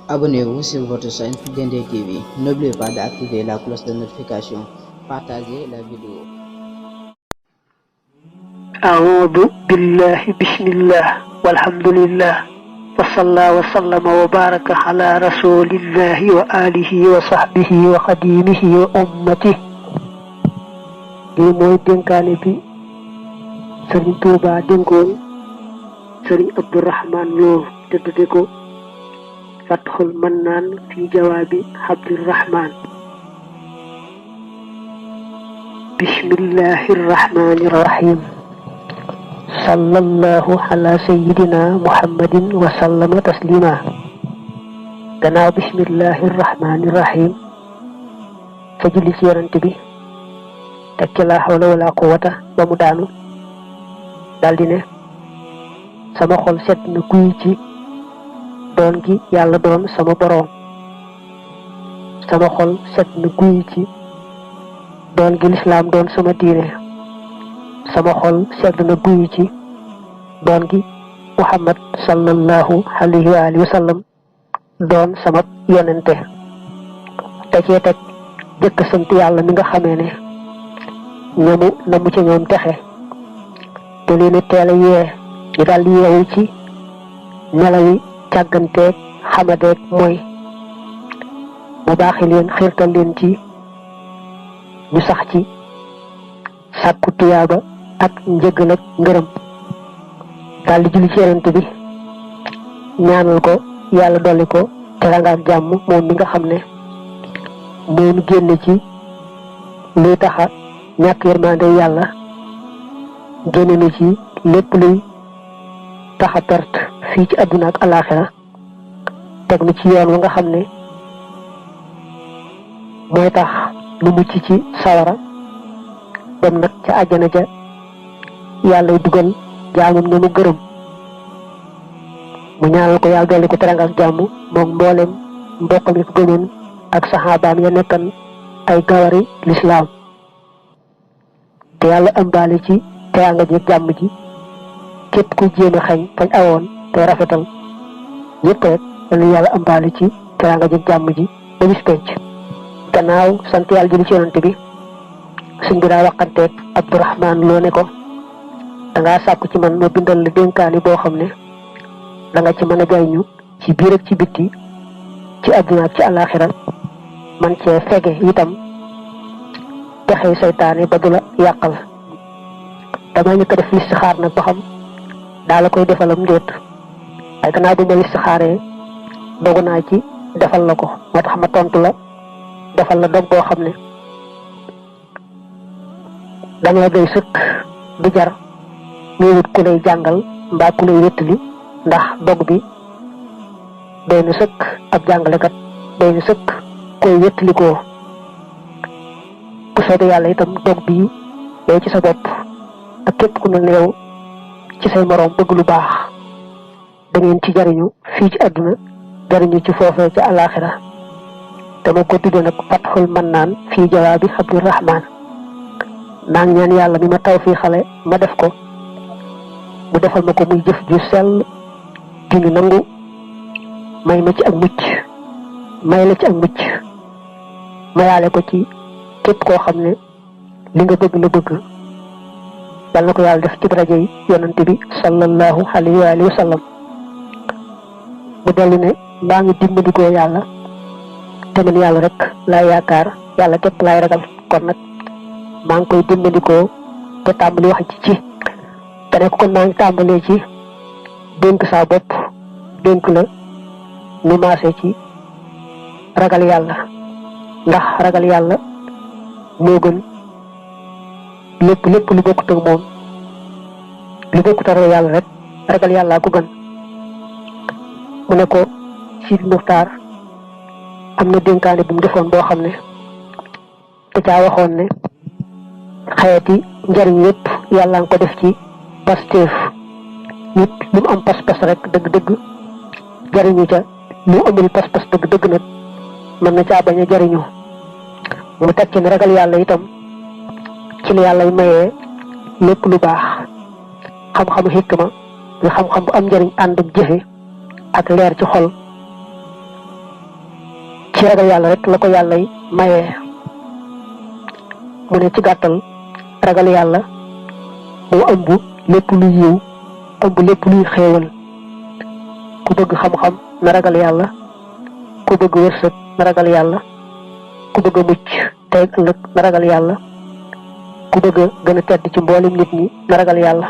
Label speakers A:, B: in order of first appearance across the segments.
A: Abonnez-vous sur votre chaîne Dendé TV. N'oubliez pas d'activer la cloche de notification. Partagez la vidéo.
B: أعوذ بالله بسم الله والحمد لله وصلى وسلم وبارك على رسول الله وآله وصحبه وخديمه وأمته lii mooy dénkaane bi Sëriñ Tuubaa dénkoon Sëriñ Abdurahmaan Lo te tudde ko Fatxul Mannaan fi jawaabi Abdurahmaan bismillahi rrahmani rrahim sallallahu ala sayyidina muhammadin wa sallama taslima gannaaw bismillahi rrahmani rrahim ca julli ci yonent bi teg ci laa hawla wala quwwata ba mu daanu daldi ne sama xol set na guy ci doon gi yàlla doon sama boroom sama xol set na guy ci doon gi lislaam doon sama diine sama xol sedd na guy ci doon gi muhammad sallallahu alayhi wa alihi wa sallam doon sama yonente te cee teg jëkk sant yàlla mi nga xamee ne ñamu namu ci ñoom texe te leen teel a yee ñu daal yeewu ci nelawi càgganteeg xamadeeg mooy mu baaxi leen xiirtal leen ci ñu sax ci sàkku tuyaaba ak njëggal ak ngërëm daal di julli ci yonent bi ñaanal ko yàlla dolli ko teranga ak jàmm moom mi nga xam ne moom génne ci luy taxa ñàkk yërmande yàlla génne na ci lépp luy taxa perte fii ci àdduna ak alaaxira teg na ci yoon wa nga xam ne mooy tax lu mucc ci sawara dem nag ca àjjana ja yàlla dugal jaamum ne mu gërëm mu ñaanal ko yàlla dolli ko teranga ak jàmm moom mboolem mbokkam yi ko gëmoon ak saxaabaam ya nekkan ay gawari lislaam te yàlla ëmbaale ci teranga ji ak jàmm ji képp ku jéem a xañ fañ awoon te rafetal ñëpp rek dañu yàlla ëmbaale ci teranga ji ak jàmm ji ba bis penc gannaaw sant yàlla jëli ci yonante bi suñ bi daa waxanteeg Abdurahmaan Lo ne ko dangaa sàkku ci man ma bindal la dénkaani boo xam ne da nga ci mën a jariñu ci biir ak ci bitti ci àdduna ak ci àllaaxira man cee fege itam pexey seytaane ba du la yàqal dama ñu ko def listixaar nag ba xam daa la koy defalam ndéet waaye gannaaw bu ma listixaaree dogu naa ci defal la ko moo tax ma tontu la defal la dog boo xam ne danga la doy sëkk du jar muy wut ku lay jàngal mbaa ku lay wéttali ndax dog bi doy na sëkk ab jàngalekat doy na sëkk koy wéttalikoo bu soobee yàlla itam dog bii yow ci sa bopp ak képp ku ne yow ci say moroom bëgg lu baax da ngeen ci jariñu fii ci àdduna jariñu ci foofee ci alaaxira dama ko tudde nag Fatxul Mannaan fii jawaabi Abdurahmaan maa ngi ñaan yàlla mi ma taw fii xale ma def ko mu defal ma ko muy jëf ju sell ju ñu nangu may ma ci ak mucc may la ci ak mucc mayaale ko ci képp koo xam ne li nga bëgg la bëgg yal na ko yàlla def ci daraja yi yonante bi sallallahu alayhi wa alihi wa sallam mu dellu ne maa ngi dimbandikoo yàlla te man yàlla rek laay yaakaar yàlla képp laay ragal kon nag maa ngi koy dimbandikoo te tàmbali wax ci te ne ko kon maa ngi tàmbalee ci dénk saa bopp dénk la ñu maase ci ragal yàlla ndax ragal yàlla moo gën lépp lu bokkut ak moom lu bokkut ak yàlla rek ragal yàlla ko gën mu ne ko Sidi Muxtaar am na dénkaane bu mu defoon boo xam ne te caa waxoon ne xeeti njariñ yépp yàlla nga ko def ci pasteef nit lu mu am pas-pas rek dëgg-dëgg jariñu ca lu amul pas-pas dëgg-dëgg nag mën na caa bañ a jariñu mu teg ci ne ragal yàlla itam ci la yàlla mayee lépp lu baax xam-xamu xikma nga xam-xam bu am njariñ ànd ak jëfe ak leer ci xol ci ragal yàlla rek la ko yàllay mayee. mu ne ci gàttal ragal yàlla moo ëmb lépp luy yiw ëmb lépp luy xéewal. ku bëgg xam-xam na ragal yàlla, ku bëgg wërsëg na ragal yàlla, ku bëgg a mucc tey ëllëg na ragal yàlla, ku bëgg a gën a tedd ci mboolem nit ñi na ragal yàlla.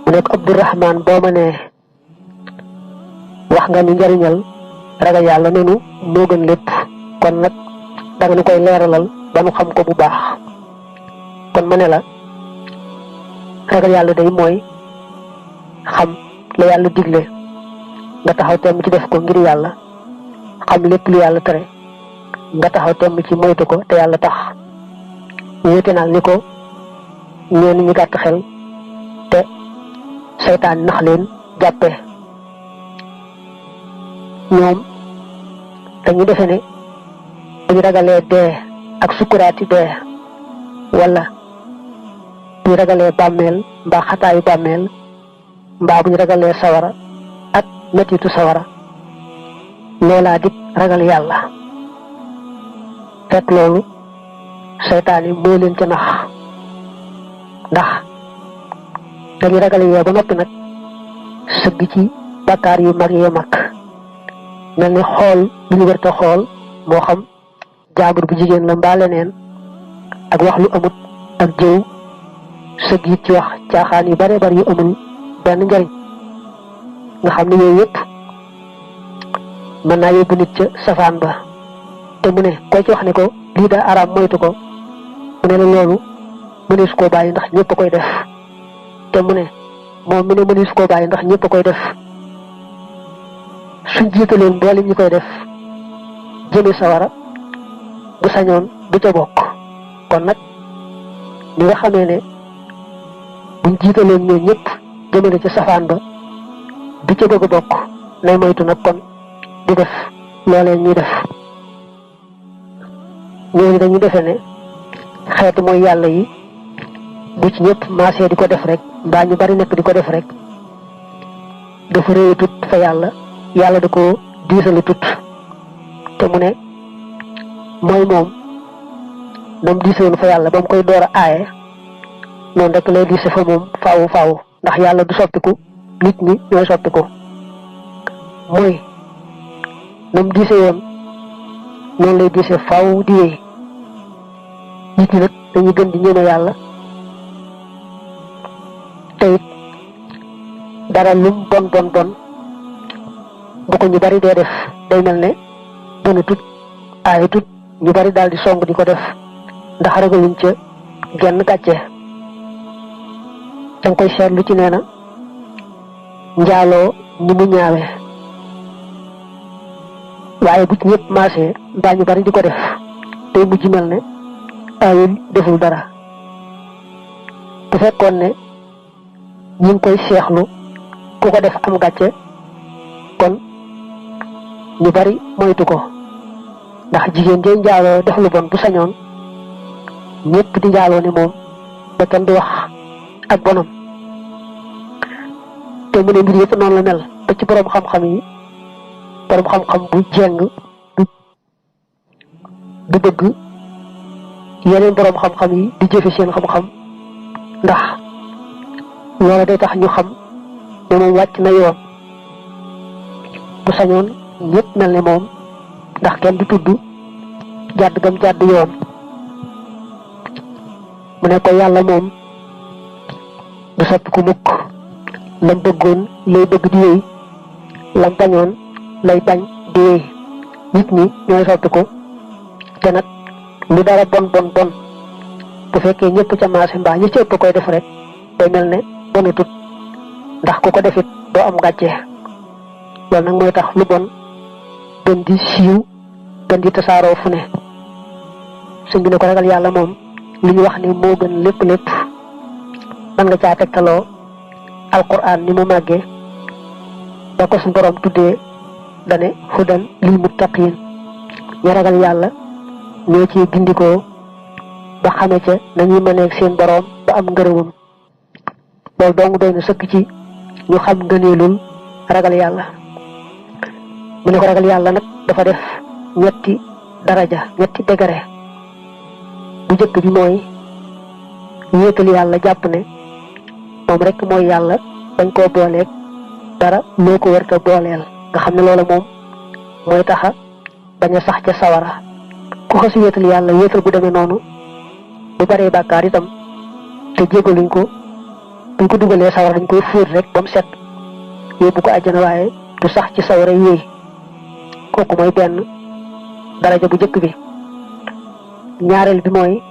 B: mu nekk Abdourahman boo ma nee wax nga ni njariñal ragal yàlla noonu moo gën lépp, kon nag danga nu koy leeralal ba nu xam ko bu baax. kon ma ne la ragal yàlla day mooy xam la yàlla digle nga taxaw temm ci def ko ngir yàlla, xam lépp lu yàlla tere nga taxaw temm ci moytu ko te yàlla tax. wéete naag ni ko ñeen ñu gàtt xel te seytaan nax leen jàppe. ñoom dañu defe ne buñu ragalee dee ak sukkuraati dee wala buñu ragalee bàmmeel mbaa xataayu bàmmeel mbaa buñu ragalee sawara ak mettitu sawara loolaa di ragal yàlla. fekk loolu seytaan yi moo leen ca nax, ndax dañu ragale yee ba noppi nag sëgg ci bàkkaar yu mag yee mag, mel ni xool lu ñu wërta xool moo xam jaabur bu jigéen la mbaa leneen, ak wax lu amut ak jëw, sëgg it ci wax caaxaan yu bare bari yu amul benn njariñ. nga xam ne yooyu yëpp mën naa yóbbu nit ca safaan ba. te mu ne koy ci wax ne ko lii daa araam moytu ko, mu ne la loolu mënees koo bàyyi ndax ñëpp a koy def. te mu ne moom mi ne mënees koo bàyyi ndax ñëpp a koy def, suñ jiitaloon mboolem ñi koy def jëme sawara bu sañoon du ca bokk. kon nag ñi nga xamee ne buñ jiitaloon ñoo ñëpp jëmale ca safaan ba du ca bëgg a bokk, nay moytu nag kon di def loolee ñuy def. ñooñu dañuy defe ne xeetu mooy yàlla yi bu ci ñëpp maasee di ko def rek mbaa ñu bari nekk di ko def rek dafa réew tut fa yàlla, yàlla da ko diisali tut. te mu ne mooy moom nam diisoon fa yàlla ba mu koy door a aaye noonu rek lay diise fa moom faawu faawu, ndax yàlla du soppiku, nit ñi ñooy soppiku. mooy nam diise woon noonu lay diise faaw di wéy. nit ñi nag dañuy gën di ñeme yàlla, te it dara lum bon bon bon bu ko ñu bari dee def day mel ne dana tut aaye tut ñu bari daal di song di ko def ndax ragaluñ ca genn gàcce. danga koy seetlu ci nee na njaaloo ni mu ñaawe, waaye bu ci ñëpp maasee mbaa ñu bari di ko def day mujj mel ne aayul deful dara. bu fekkoon ne ñi ngi koy seexlu ku ko def am gàcce kon ñu bari moytu ko, ndax jigéen jee njaaloo def lu bon bu sañoon ñëpp di njaaloo ne moom ba kenn di wax ak bonam. te mu ne mbir yëpp noonu la mel ba ci borom xam-xam yi, borom xam-xam bu jeng du bëgg yeneen borom xam-xam yi di jëfe seen xam-xam, ndax loola day tax ñu xam ne moom wàcc na yoon. bu sañoon ñëpp mel ne moom ndax kenn du tudd jàdd gam jàdd yoon. mu ne ko yàlla moom du soppi ku mukk, lam bëggoon lay bëgg di wéy, lam bañoon lay bañ di wéy. nit ñi ñooy soppi ko, te nag lu dara bon bon bon bu fekkee ñëpp ca maase mbaa ñi ci ëpp koy def rek day mel ne bonatut, ndax ku ko defit doo am gàcce. loolu nag mooy tax lu bon gën di siiw gën di tasaaroo fu ne. sëñ bi ne ko ragal yàlla moom li ñu wax ni moo gën lépp lépp. man nga caa tegtaloo alquran ni mu màggee ba ko suñu borom tuddee dane hudan lil muttaqin, ñu ragal yàlla ñoo ci gindikoo ba xame ca nañuy mëneeg seen borom ba am ngërëmam. loolu dong doy na sëkk ci ñu xam ngëneelul ragal yàlla. mu ne ko ragal yàlla nag dafa def ñetti daraja ñetti degré bu jëkk bi mooy wéetal yàlla jàpp ne moom rek mooy yàlla bañ koo booleeg dara loo ko wërta booleel nga xam ne loola moom mooy taxa bañ a sax ca sawara ku xasi wéetal yàlla wéetal bu demee noonu bu baree bàkkaar itam te jégaluñ ko buñ ko dugalee sawara dañ koy fóot rek ba mu set yóbbu ko àjjana waaye du sax ci sawara yéey kooku mooy benn daraja bu jëkk bi ñaareel bi mooy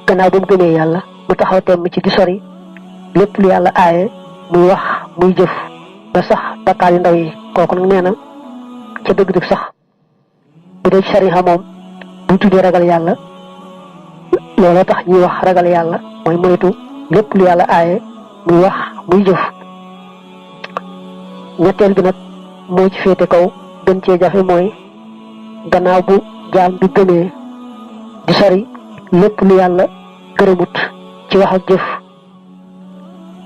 B: gannaaw ba mu gëmee yàlla mu taxaw temm ci di sori lépp lu yàlla aaye muy wax muy jëf ba sax bakkaar yu ndaw yi kooku nag nee na ca dëgg-dëgg sax bu dee ci sariha moom buñ tuddee ragal yàlla looloo tax ñuy wax ragal yàlla mooy moytu lépp lu yàlla aaye muy wax muy jëf ñetteel bi nag moo ci féete kaw gën cee jafe mooy gannaaw bu jaam bi gëmee di sori lépp lu yàlla gërëmut ci wax ak jëf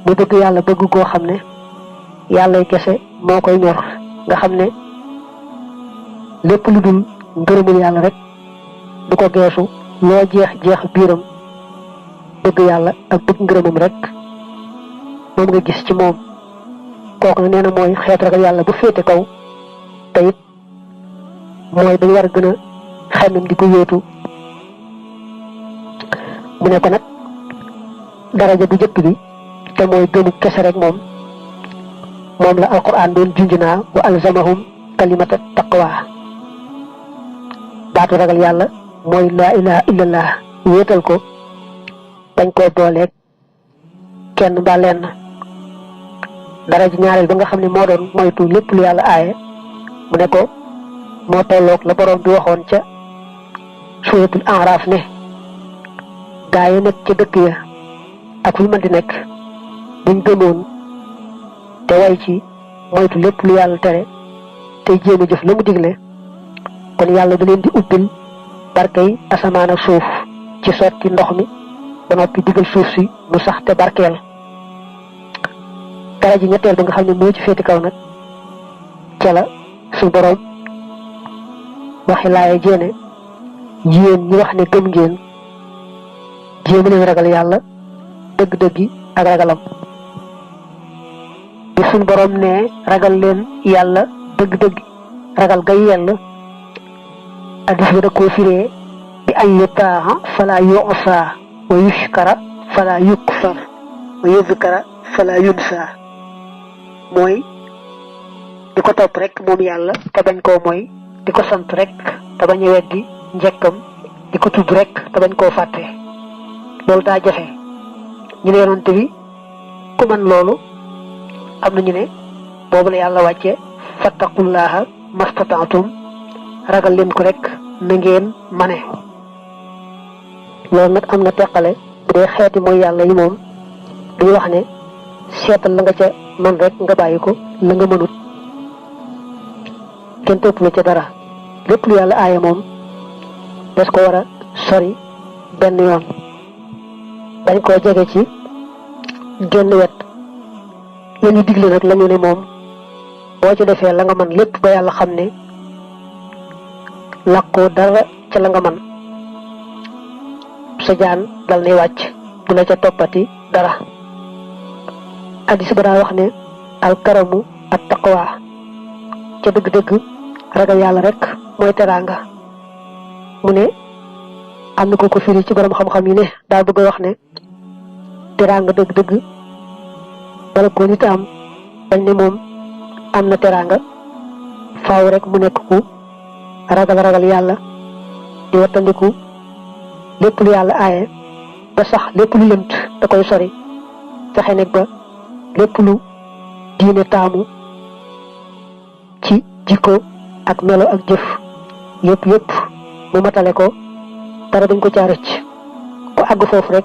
B: mu bëgg yàlla bëgg goo xam ne yàllay kese moo koy ñor nga xam ne lépp lu dul ngërëmul yàlla rek du ko geesu loo jeex biiram bëgg yàlla ak bëgg ngërëmam rek moom nga gis ci moom kooku na nee na mooy xeet ragal yàlla bu féete kaw te it mooy dañu war a gën a xemem di ko yóotu mu ne ko nag daraja bu jëkk bi te mooy gëmu kese rek moom la alquran doon junj naa wa alzamahum kalimata taqwa baatu ragal yàlla mooy laa ilaha illallah wéetal ko bañ koo booleeg kenn ba lenn daraja ñaareel ba nga xam ne moo doon moytu lépp lu yàlla aaye mu ne ko moo tolloog la borom bi waxoon ca suratul Araf ne gaa yi nekk ca dëkk ya ak fu mën di nekk buñ gëmoon te way ci moytu lépp lu yàlla tere tey jéem a jëf la mu digle kon yàlla da leen di ubbil barkey asamaan ak suuf ci sotti ndox mi ba noppi digal suuf si mu sax te barkeel dara ji ñetteel ba nga xam ne moo ci féeti kaw nag ca la su borom waxi laaye jéene yéen ñi wax ne gëm ngeen jéem leen ragal yàlla dëgg-dëggi ak ragalam bi suñ borom ne ragal leen yàlla dëgg-dëgg ragal gay yell addis bi da koo firee bi an yutaaha fala yu'sa wa yushkara fala yukfar wa yuzkara fala yunsa mooy di ko topp rek moom yàlla te bañ koo mooy di ko sant rek te bañ a weddi njëkkam di ko tudd rek te bañ koo fàtte loolu daa jafe ñu ne yonante bi ku man loolu am na ñu ne boobu la yàlla wàcce fattaqullaha mastataatum ragal leen ko rek na ngeen mane loolu nag am na teqale bu dee xeeti mooy yàlla yi moom duñu wax ne seetal la nga ca man rek nga bàyyi ko la nga mënut kenn topp la ca dara lépp lu yàlla aaye moom des ko war a sori benn yoon dañ koo jege ci genn wet la ñu digle nag la ñu ne moom boo ci defee la nga man lépp ba yàlla xam ne làkkoo dara ca la nga man sa jaan dal nay wàcc bu la ca toppati dara addis ba daa wax ne alkaramu at taqwa ca dëgg-dëgg ragal yàlla rek mooy teraanga mu ne am na ko firi ci borom xam-xam yi ne daa bëgg a wax ne teraanga dëgg-dëgg wala ko nit am dañ ne moom am na teraanga faaw rek mu nekk ku ragal yàlla di wattandiku lépp lu yàlla aaye ba sax lépp lu lënt da koy sori fexe nekk ba lépp lu diine taamu ci jikko ak melo ak jëf yëpp mu matale ko dara dañ ko caa rëcc ku àgg foofu rek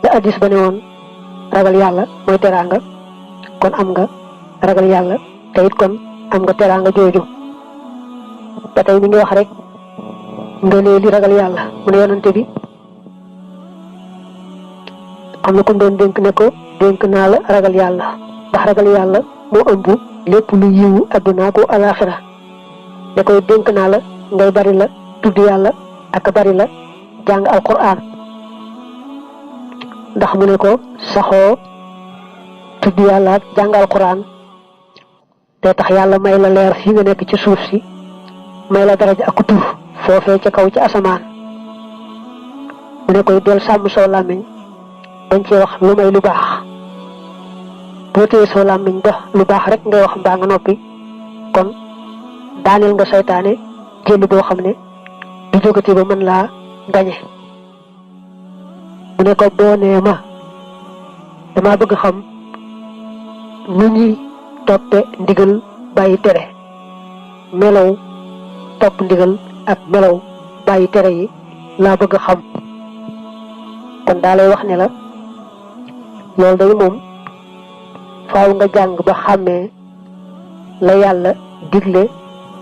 B: la addis ba ne woon ragal yàlla mooy teraanga kon am nga ragal yàlla te it kon am nga teraanga jooju ba tey mi ngi wax rek nga ne li ragal yàlla mu ne yonante bi am na ko doon dénk ne ko dénk naa la ragal yàlla ndax ragal yàlla moo ëmb lépp lu yiwu adduna ko alaxira ne koy dénk naa la ngay bari la tudd yàlla ak bari la jàng alquran ndax mu ne ko saxoo tudd yàlla ak jàng alquran te tax yàlla may la leer fii nga nekk ci suuf si may la daraja ak tur foofee ca kaw ci asamaan mu ne koy del sàmm soo làmmiñ bañ cee wax lu may lu baax boo téye soo làmmiñ ba lu baax rek ngay wax mbaa nga noppi kon daaneel nga saytaane jënd boo xam ne du jógati ba mën laa gañe mu ne ko boo nee ma dama bëgg xam nu ñuy toppe ndigal bàyyi tere melow topp ndigal ak melow bàyyi tere yi laa bëgg xam kon daa lay wax ne la loolu day moom faaw nga jàng ba xàmmee la yàlla digle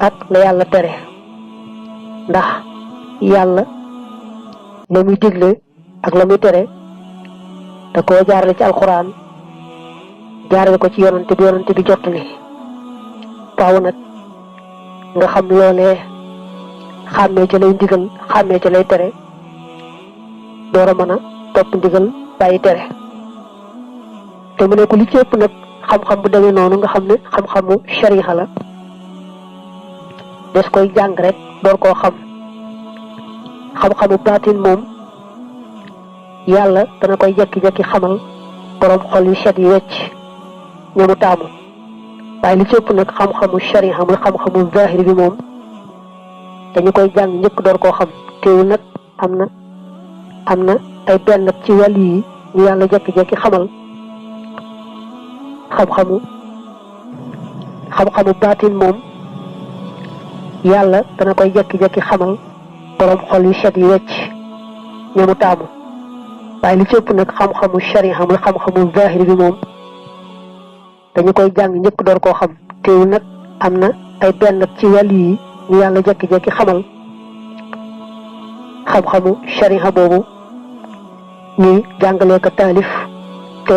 B: ak la yàlla tere ndax yàlla la muy digle ak la muy tere da koo jaarale ci alxuraan jaarale ko ci yonante bi jottali faaw nag nga xam loolee xàmmee ca lay ndigal xàmmee ca lay tere door a mën a topp ndigal bàyyi tere te mu ne ko li ci ëpp nag xam-xam bu demee noonu nga xam ne xam-xamu shariha la des koy jàng rek door koo xam-xamu baatin moom yàlla dana koy jekki-jekki xamal borom xol yu set yi wecc ñamu taamu waaye li ci ëpp nag xam-xamu shariha muy xam-xamu zahiri bi moom dañu koy jàng njëkk door koo xam teewul nag am na ay benn ci wàll yi ñu yàlla jekki-jekki xamal xam-xamu baatin moom yàlla dana koy jekki-jekki xamal borom xol yu set yi wecc ñamu taamu waaye li ci ëpp nag xam-xamu shariha muy xam-xamu zahiri bi moom dañu koy jàng njëkk door koo xam teewul nag am na ay benn ci wàll yi ñu yàlla jekki-jekki xamal xam-xamu shariha boobu ñuy jàngalee ko taalif te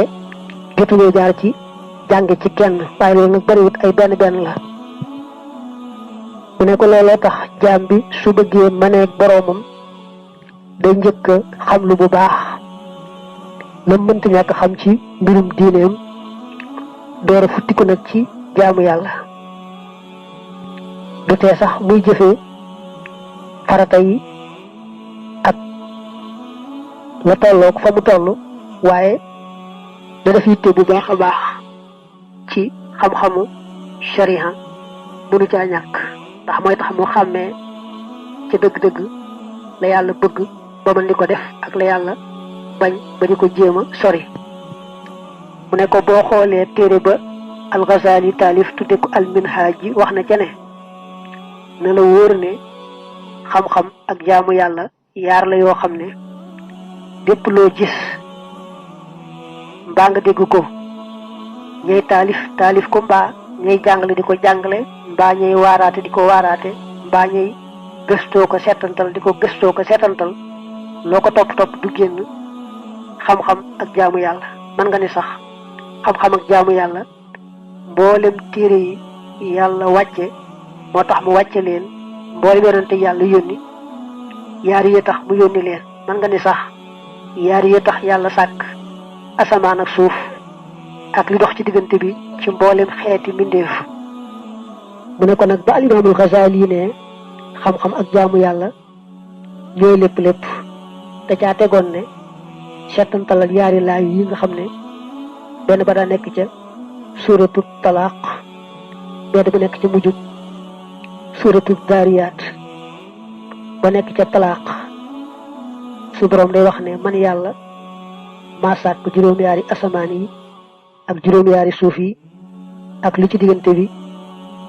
B: jotuñoo jaar ci jànge ci kenn waaye loolu nag bariwut ay benn la mu ne ko looloo tax jaam bi su bëggee maneeg boroomam day njëkk xam lu bu baax la mënta ñàkk xam ci mbirum diineem door a futtiku nag ci jaamu yàlla du tee sax muy jëfee farata yi ak la tolloog fa mu toll waaye da def yitte bu baax a baax ci xam-xamu shariha mënu caa ñàkk ndax mooy tax mu xàmmee ci dëgg-dëgg la yàlla bëgg ba mën di ko def ak la yàlla bañ ba di ko jéem a sori mu ne ko boo xoolee téere ba al-Ghazali taalif tudde ko al-Minhaj ji wax na ca ne la wóor ne xam-xam ak jaamu yàlla yaar la yoo xam ne lépp loo gis mbaa nga dégg ko ñay taalif ko mbaa ñay jàngale di ko jàngale mbaa ñay waaraate di ko waaraate mbaa ñay gëstoo ko seetantal di ko gëstoo ko seetantal loo ko topp du génn xam-xam ak jaamu yàlla mën nga ne sax xam-xam ak jaamu yàlla mboolem téere yi yàlla wàcce moo tax mu wàcce leen mboolem yonente yàlla yónni yaari yi tax mu yónni leen mën nga ne sax yaari yi tax yàlla sàkk asamaan ak suuf ak li dox ci diggante bi ci mboolem xeeti mbindeef mu ne ko nag ba alimaamul Ghazali ne xam-xam ak jaamu yàlla ñooy lépp te caa tegoon ne seetantalal yaari laay yi nga xam ne benn ba daa nekk ca suuratu talaaq benn bu nekk ca mujjub suuratu daariyaat ba nekk ca talaaq su borom day wax ne man yàlla maa sàkk juróom-yaari asamaan yi ak juróom-yaari suuf yi ak li ci diggante bi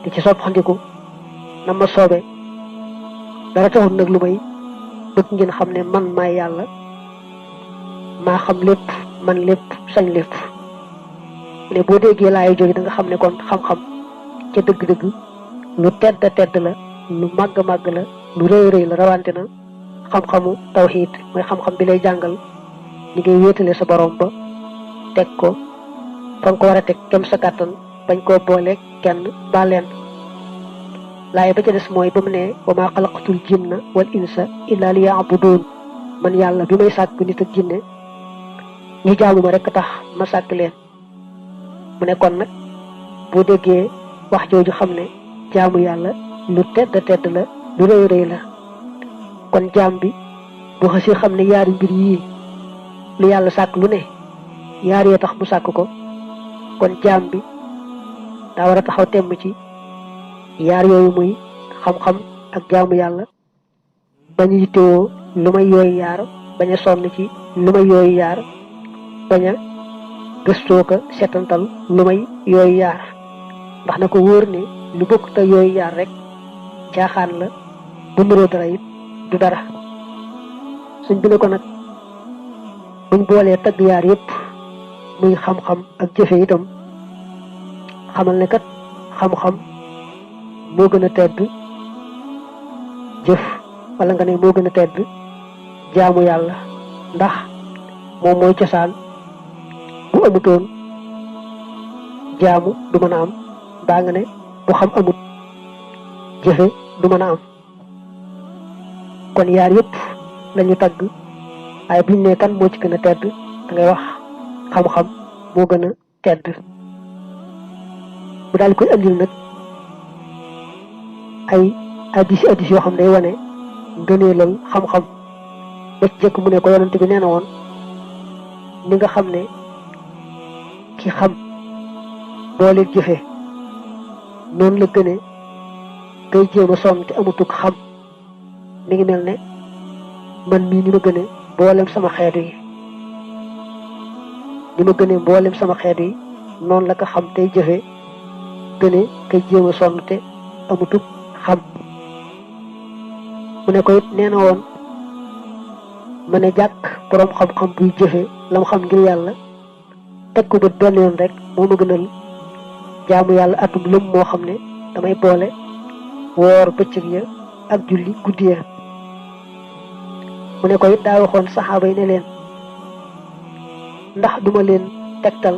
B: di ci soppandiku na ma soobe dara taxul nag lu may bëgg ngeen xam ne man maay yàlla maa xam lépp man lépp sañ lépp ne boo déggee laay jóge da nga xam ne kon xam-xam ca dëgg-dëgg lu tedd la lu màgg la lu rëy la rawante na xam-xamu tawxiid mooy xam-xam bi lay jàngal li ngay wéetale sa borom ba teg ko fa nga ko war a teg kem sa kàttan bañ koo boole kenn ba leen laay ba ca des mooy ba mu ne wa maa xalaqtul jinna wal insa illa liya'budun man yàlla bi may sàkk nit ak jinne ñu jaamu ma rek tax ma sàkk leen mu ne kon nag boo déggee wax jooju xam ne jaamu yàlla lu tedd la lu rëy rëy la kon jaam bi bu xasee xam ne yaari mbir yii lu yàlla sàkk lu ne yaar yee tax mu sàkk ko kon jaam bi daa war a taxaw temm ci yaar yooyu muy xam-xam ak jaamu yàlla bañ a yittewoo lu may yooyu yaar bañ a sonn ci lu may yooyu yaar bañ a gëstoo ko setantal lu may yooyu yaar ndax na ko wóor ne lu bokk te yooyu yaar rek caaxaan la bu nuroo dara it du dara suñ bi ne ko nag buñ boolee tagg yaar yépp muy xam-xam ak jëfe itam xamal ne kat xam-xam moo gën a tedd jëf wala nga ne moo gën a tedd jaamu yàlla ndax moom mooy cosaan bu amutoon jaamu du mën a am baa nga ne bu xam amut jëfe du mën a am kon yaar yépp lañu tagg waaye buñ ne kan moo ci gën a tedd da ngay wax xam-xam moo gën a tedd bu daal koy andil nag ay addis yoo xam ne day wane ngëneelal xam-xam ba ci jëkk mu ne ko yonent bi nee na woon ni nga xam ne ki xam boole jëfe noonu la gëne kay jéem a sonn te amutuk xam mi ngi mel ne man mii ni ma gëne mboolem sama xeet yi ni ma gëne mboolem sama xeet yi noonu la ko xam tey jëfe gëne kay jéem a sonn te amutuk xam mu ne ko it nee na woon ma ne jàkk boroom xam-xam buy jëfe la mu xam ngir yàlla teg ko bët benn yoon rek moo ma gënal jaamu yàlla atum lëm moo xam ne damay boole woor bëccëg ya ak julli guddi ya mu ne ko it daa waxoon saxaaba yi ne leen ndax duma leen tegtal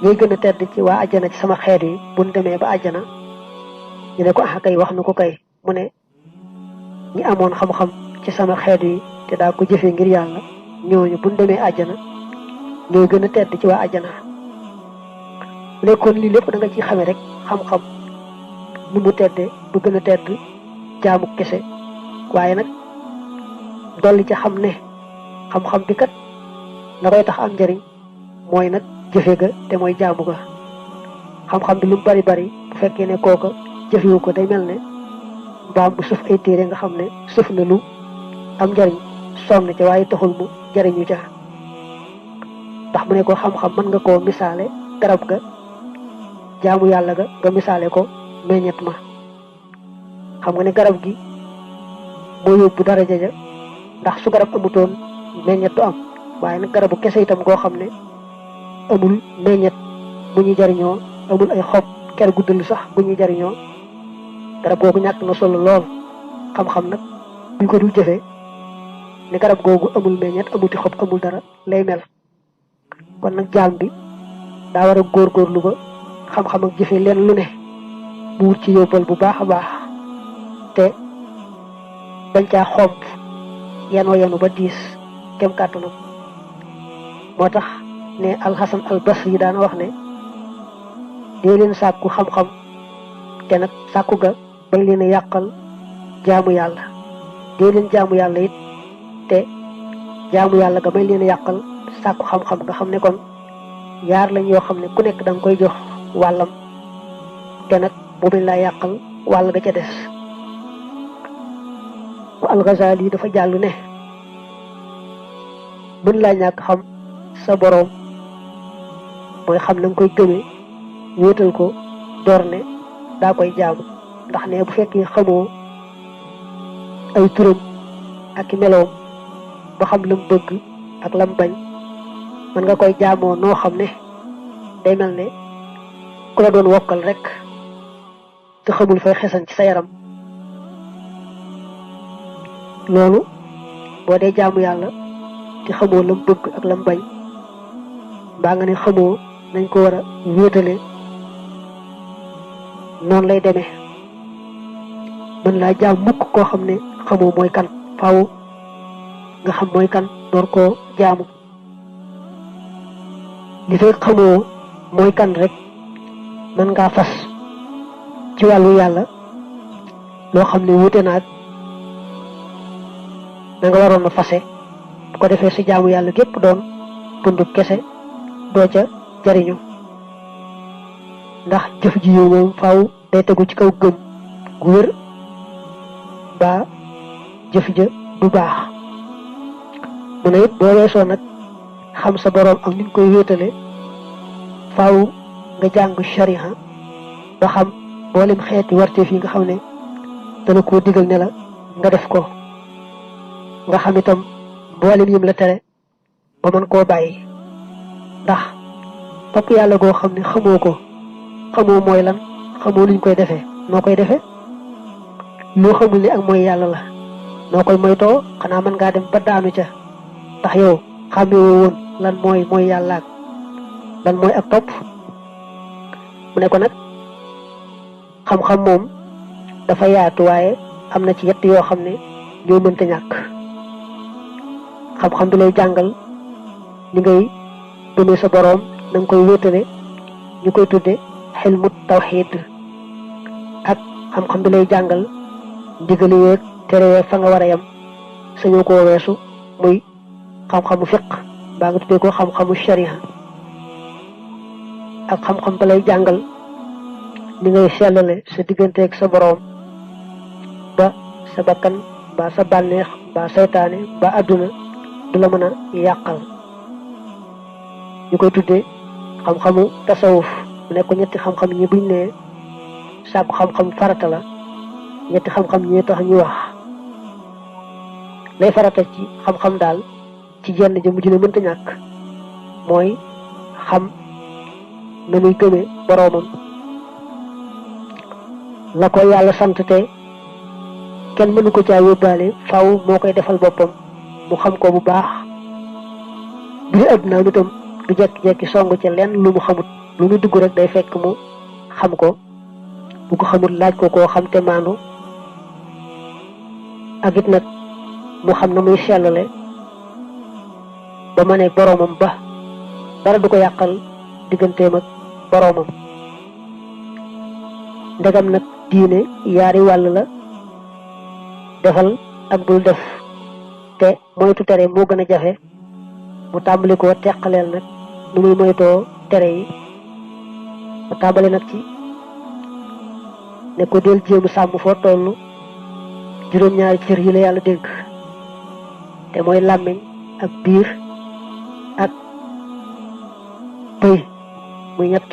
B: ñuy gën a tedd ci waa àjjana ci sama xeet yi buñ demee ba àjjana ñu ne ko ah kay wax na ko kay mu ne ñi amoon xam-xam ci sama xeet yi te daa ko jëfee ngir yàlla ñooñu buñ demee àjjana ñooy gën a tedd ci waa àjjana mu ne kon lii lépp da nga ci xame rek xam-xam nu mu teddee bu gën a tedd jaamu kese waaye nag dolli ci xam ne xam-xam bi kat la koy tax am njëriñ mooy nag jëfe ga te mooy jaamu ga xam-xam bi lu mu bari bari bu fekkee ne kooka jëfewu ko day mel ne mbaam bu sëf ay téere nga xam ne sëf na lu am njëriñ sonn ca waaye taxul mu jëriñu ca ndax mu ne ko xam-xam mën nga koo misaale garab ga jaamu yàlla ga nga misaale ko meññet ma xam nga ne garab gi moo yóbbu daraja ja ndax su garab amutoon meññet du am waaye nag garabu kese itam goo xam ne amul meññet bu ñuy jariñoo amul ay xob ker guddal sax bu ñuy jariñoo garab googu ñàkk na solo lool xam-xam nag buñ ko dul jëfee ne garab googu amul meññet amuti xob amul dara lay mel kon nag jaam bi daa war a góorgóorlu ba xam-xam ak jëfe leen lu ne mu wut ci yóbbal bu baax a baax te bañ caa xomp yanu ba diis kem kàttanam moo tax ne alxasan al basri daana wax ne dee leen sàkku xam-xam te nag sàkku ga bañ leen a yàqal jaamu yàlla dee leen jaamu yàlla it te jaamu yàlla ga bañ leen a yàqal sàkku xam-xam nga xam ne kon yaar lañ yoo xam ne ku nekk da nga koy jox wàllam te nag bu bañ laa yàqal wàll ga ca des Al-Ghazali dafa jàll ne mën laa ñàkk xam sa boroom mooy xam na nga koy gëmee wéetal ko door ne daa koy jaamu ndax ne bu fekkee xamoo ay turam ak i meloom ba xam lam bëgg ak lam bañ mën nga koy jaamoo noo xam ne day mel ne ku la doon wokkal rek te xamul fay xesan ci sa yaram loolu boo dee jaamu yàlla te xamoo lam bëgg ak lam bañ mbaa nga ne xamoo nañ ko war a wéetale noonu lay demee mën laa jaam mukk koo xam ne xamoo mooy kan. faaw nga xam mooy kan door koo jaamu. li fay xamoo mooy kan rek mën ngaa fas ci wàllu yàlla loo xam ne wuute naag da nga waroon a fase bu ko defee sa jaamu yàlla gépp doon bundu kese doo ca jariñu. ndax jëf ji yow moom faaw day tegu ci kaw gëm gu wér ba jëf ja du baax. mu ne it boo weesoo nag xam sa boroom am ni ñu koy wéetale faaw nga jàng shariha ba xam mboolem xeeti warteef yi nga xam ne dana koo digal ne la nga def ko. nga xam itam mboolem yim la tere ba mën koo bàyyi. ndax topp yàlla goo xam ne xamoo ko xamoo mooy lan xamoo luñ koy defee noo koy defee loo xamul ne ak mooy yàlla la noo koy moytoo xanaa mën ngaa dem ba daanu ca. ndax yow xamewoo woon lan mooy yàlla ak lan mooy ak topp. mu ne ko nag xam-xam moom dafa yaatu waaye am na ci yett yoo xam ne ñoo mënta ñàkk. xam-xam bi lay jàngal ni ngay gëmee sa boroom na nga koy wéetale ñu koy tudde xilmu tawxiid. ak xam-xam bi lay jàngal ndigali yeeg tere yeeg fa nga war a yem sañoo koo weesu muy xam-xamu fiq baa nga tuddee ko xam-xamu sharia. ak xam-xam ba lay jàngal ni ngay sellale sa digganteeg sa boroom ba sa bakkan ba sa bànneex ba saytaane ba àdduna du la mën a yàqal. ñu koy tuddee xam-xamu tasawuf mu nekk ñetti xam-xam ñi buñ ne sàkku xam-xam farata la ñetti xam-xam ñi tax ñu wax. lay farata ci xam-xam daal ci jenn jëm ji ne mënta ñàkk mooy xam na muy gëme boroomam la ko yàlla sant te kenn mënu ko caa yóbbaale faaw moo koy defal boppam mu xam ko bu baax. biir àdduna itam du jekki-jekki song ca lenn lu mu xamut lu mu dugg rek day fekk mu xam ko bu ko xamut laaj ko koo xam te maandu. ak it nag mu xam na muy sellale ba ma ne boroomam ba dara du ko yàqal digganteem ak boroomam. ndegam nag diine yaari wàll la defal ak bul def te moytu tere moo gën a jafe mu tàmbali ko teqaleel nag nu muy moytoo tere yi. mu tàmbali nag ci ne ko del jéemu sàmm foo tollu juróom-ñaari cër yi la yàlla dénk te mooy làmmiñ ak biir ak pëy muy ñett.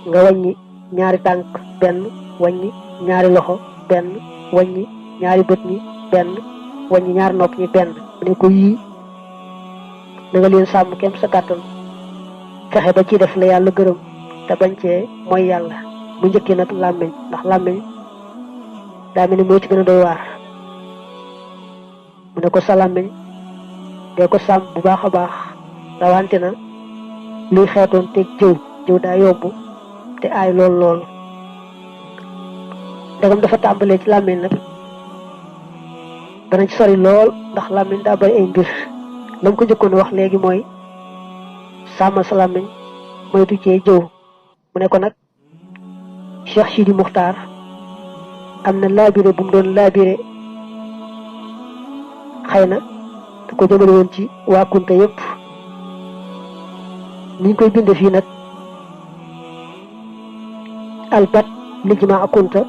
B: nga wàññi ñaari tànk benn wàññi ñaari loxo benn wàññi ñaari bët ñi benn wàññi ñaari nopp ñi benn. mu ne ko yii na nga leen sàmm kem sa kàttan fexe ba ci def la yàlla gërëm te bañ cee mooy yàlla. mu njëkkee nag làmmiñ ndax làmmiñ daa mel ni moo ci gën a doy waar. mu ne ko sa làmmiñ dee ko sàmm bu baax a baax rawante na luy xeetoon teg jëw daa yomb te aay lool. ndegam dafa tàmbalee ci làmmiñ nag danañ sori lool ndax làmmiñ daa bari ay mbir. la mu ko njëkkoon wax léegi mooy sàmmal sa làmmiñ moytu cee jëw. mu ne ko nag Cheikh Sidi Muxtaar am na laabire bu mu doon laabire xëy na da ko jëmale woon ci waa Kunta yëpp. ni ñu koy binde fii nag albat lijmaa Kunta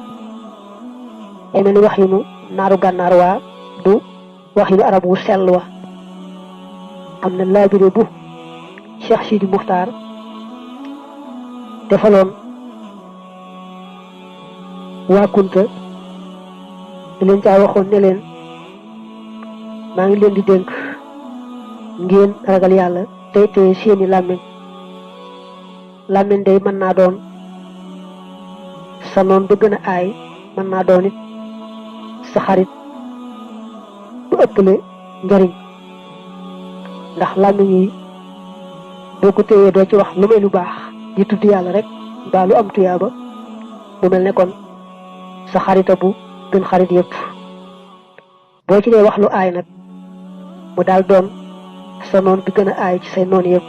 B: ay mel ni wax yi nu naaru gànnaar waa du wax yi nu arab wu sell wa. am na laabire bu Cheikh Sidi Muxtaar defaloon waa Kunta di leen caa waxoon ne leen maa ngi leen di dénk ngeen ragal yàlla tey tey seeni làmmiñ. làmmiñ day mën naa doon sa noon ba gën a aay mën naa doon it sa xarit bu ëppale njariñ. ndax làmmiñ yi boo ko téyee doo ci wax lu may lu baax di tudd yàlla rek mbaa lu am tuyaaba mu mel ne kon sa xarita bu gën xarit yépp boo ci dee wax lu aay nag mu daal doon sa noon bi gën a aay ci say noon yépp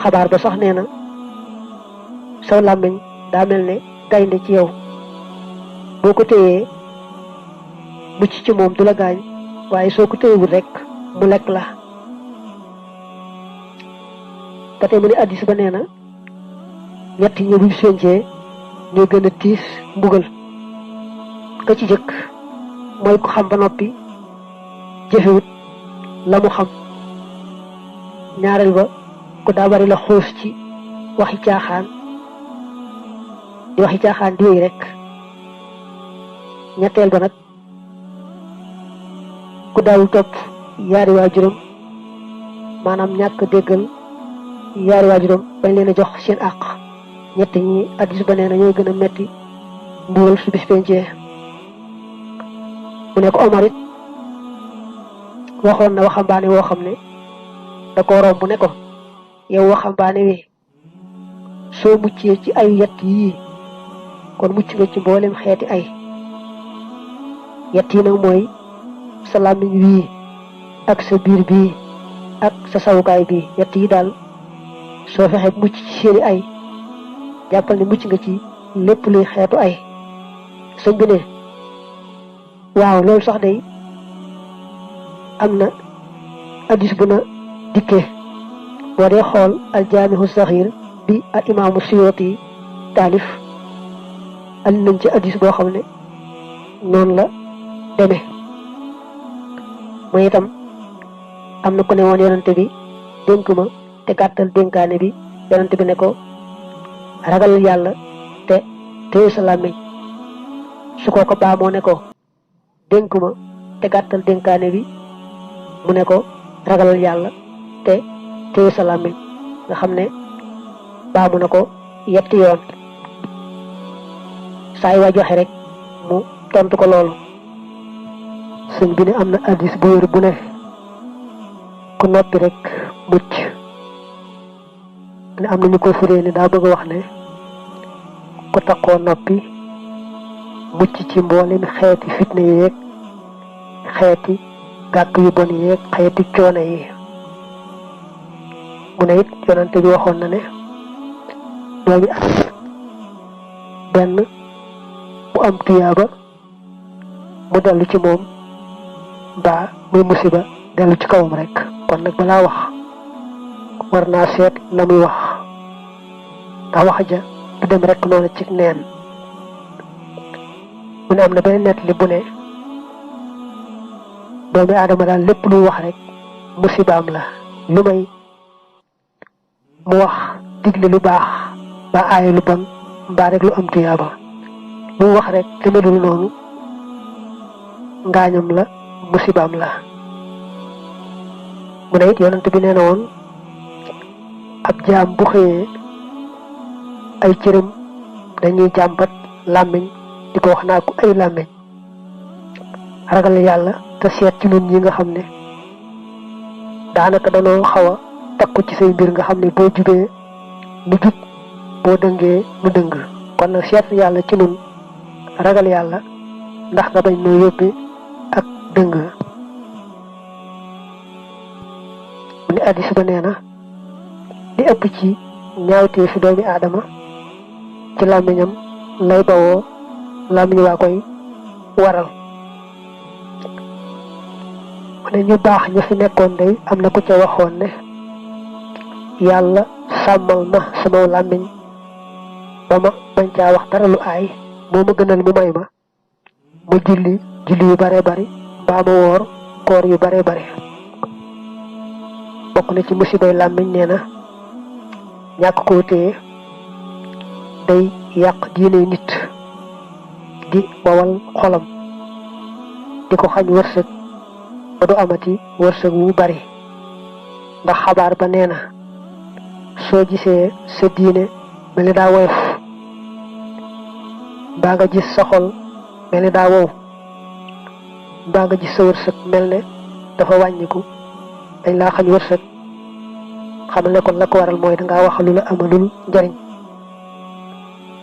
B: xabaar ba sax nee na saw làmmiñ daa mel ne gaynde ci yow boo ko téyee mucc ci moom du la gaañ waaye soo ko téyewul rek mu lekk la ba tey mu ne addis ba nee na ñett ñi buñ sencee ñoo gën a tiis mbugal ka ci jëkk mooy ku xam ba noppi jëfewut la mu xam ñaareel ba ku daa bari la xuus ci waxi caaxaan di wéy rek ñetteel ba nag ku daawul topp yaari waajuram maanaam ñàkk déggal yaari waajuram bañ leen a jox seen àq ñett ñi addis ba nee na ñooy gën a metti mbugal su bis pencee mu ne ko Omar it waxoon na waxambaane woo xam ne da ko romb ne ko yow waxambaane wi soo muccee ci ayu yett yii kon mucc nga ci mboolem xeeti ay yett yi nag mooy sa làmmiñ wii ak sa biir bii ak sa sawukaay bii yett yi daal soo fexe mucc ci seeni ay jàppal ne mucc nga ci lépp luy xeetu ay sëñ bi ne waaw loolu sax day am na addis bu na dikkee boo dee xool aljaamihu saxiir bi al imaamu Suyuuti taalif andi nañ ci addis boo xam ne noonu la demee mooy itam am na ku ne woon yonante bi dénk ma te gàttal dénkaane bi yonante bi ne ko ragal yàlla te téye sa làmmiñ su ko baamoo ne ko dénk ma te gàttal dénkaane bi mu ne ko ragal yàlla te téye sa làmmiñ nga xam ne baamu na ko yetti yoon saa yi waa joxe rek mu tontu ko loolu sëñ bi ne am na addis bu wér bu ne ku noppi rek mucc ne am na ñu ko firee ni daa bëgg a wax ne ku takkoo noppi mucc ci mboolem xeeti fitna yeeg xeeti gàkk yu bon yeeg xeeti coono yi mu ne it yonante bi waxoon na ne doomi at benn mu am tuyaaba mu dellu ci moom mbaa muy musiba dellu ci kawam rek kon nag balaa wax war naa seet la muy wax ndax wax ja du dem rek noonu ci neen mu ne am na benn nett li bu ne doomi aadama daal lépp luy wax rek musibaam la lu may mu wax digle lu baax ba aaye lu bon mbaa rek lu am tuyaaba lu wax rek te melul noonu ngaañam la musibaam la mu ne it yonent bi nee na woon ab jaam bu xëyee ay cëram dañuy jàmbat làmmiñ di ko wax naa ko ay làmmiñ ragal yàlla te seet ci ñun ñi nga xam ne daanaka danoo xaw a takku ci say mbir nga xam ne boo jubee nu jub boo dëngee nu dëng kon nag seet yàlla ci ñun ragal yàlla ndax nga bañ noo yóbbe ak dëng mu ne addis ba nee na li ëpp ci ñaawtee fi doomi aadama ci làmmiñam lay bawoo làmmiñ waa koy waral mu ne ñu baax ñu fi nekkoon day am na ku ca waxoon ne yàlla sàmmal ma sama làmmiñ ba ma bañ caa wax dara lu aay moo ma gënal mu may ma julli yu bare bari mbaa ma woor koor yu bare bari bokk na ci musibay làmmiñ nee na ñàkk koo téye day yàq diine nit di wawal xolam di ko xañ wërsëg ba du amati wërsëg wu bari ndax xabaar ba nee na soo gisee sa diine mel ni daa woyof mbaa nga gis sa xol mel ni daa wow mbaa nga gis sa wërsëg mel ne dafa wàññiku dañ laa xañ wërsëg xamal ne kon la ko waral mooy dangaa wax lu la amalul njariñ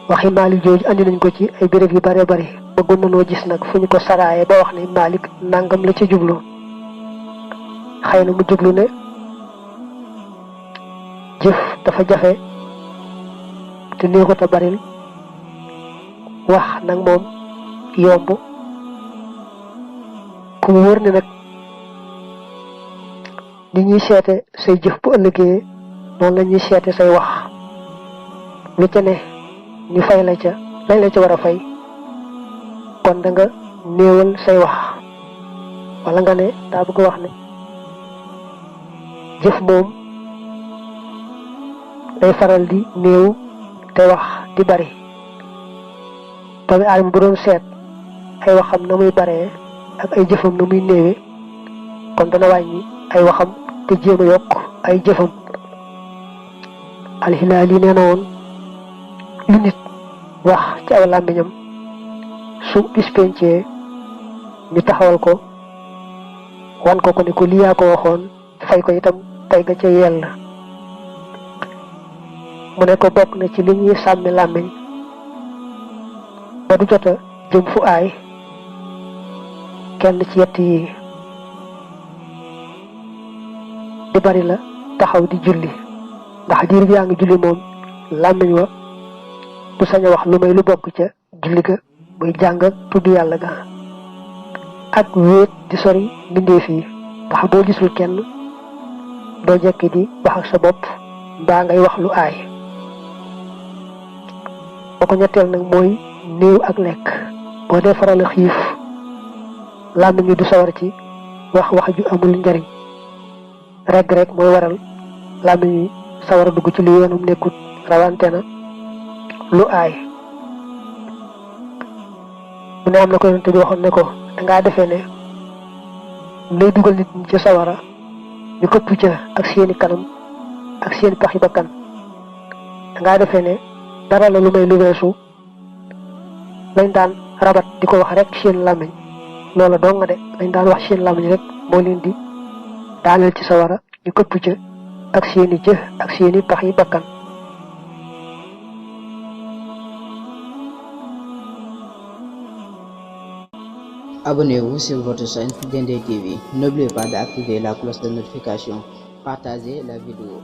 B: waxi Malik jooju andi nañ ko ci ay béréb yu bare bari bëggoon nañoo gis nag fu ñu ko saraaye ba wax ne Malik nangam la ci jublu xëy na mu jublu ne jëf dafa jafe te neexut a baril wax nag moom yomb ku mu wër ne nag ni ñuy seete say jëf bu ëllëgee noonu la ñuy seete say wax lu ca ne ñu fay la ca lañ la ca war a fay kon da nga néewal say wax wala nga ne daa bëgg wax ne jëf moom day faral di néew te wax di bari doomi aadama bu doon seet ay waxam na muy baree ak ay jëfam na muy néewee kon dana wàññi ay waxam te jéem a yokk ay jëfam Al-Hilaali nee na woon lu nit wax ci aw làmmiñam su bis pencee ñu taxawal ko wan ko ne ko lii yaa ko waxoon fay ko itam tey ga ca yell mu ne ko bokk na ci li ñuy sàmmi làmmiñ ba du jota jëm fu aay kenn ci yett yi di bari la taxaw di julli ndax diir bi yaa ngi julli moom làmmiñ wa du sañ a wax lu may lu bokk ca julli ga muy jàng tudd yàlla ga ak wéet di sori mbindeef yi ndax boo gisul kenn doo jekki di wax ak sa bopp mbaa ngay wax lu aay boo ko ñetteel nag mooy néew ak lekk boo dee faral a xiif làmmiñ wi du sawar ci wax ju amul njariñ rek mooy waral làmmiñ wi sawar a dugg ci lu yoonum nekkut rawante na lu aay mu ne am na ko yonent bi waxoon ne ko dangaa defee ne lay dugal nit ñi ci sawara ñu këpp ca ak seeni kanam ak seeni paxi bakkan dangaa defee ne dara la lu may lu weesu lañ daan rabat di ko wax rek seen làmmiñ loola dong nga de lañ daan wax seen làmmiñ rek moo leen di daaneel ci sawara ñu këpp ca ak seeni jëf ak seeni paxi bakkan
A: Abonnez-vous sur votre chaîne Dendey TV. N'oubliez pas d'activer la cloche de notification. Partagez la vidéo.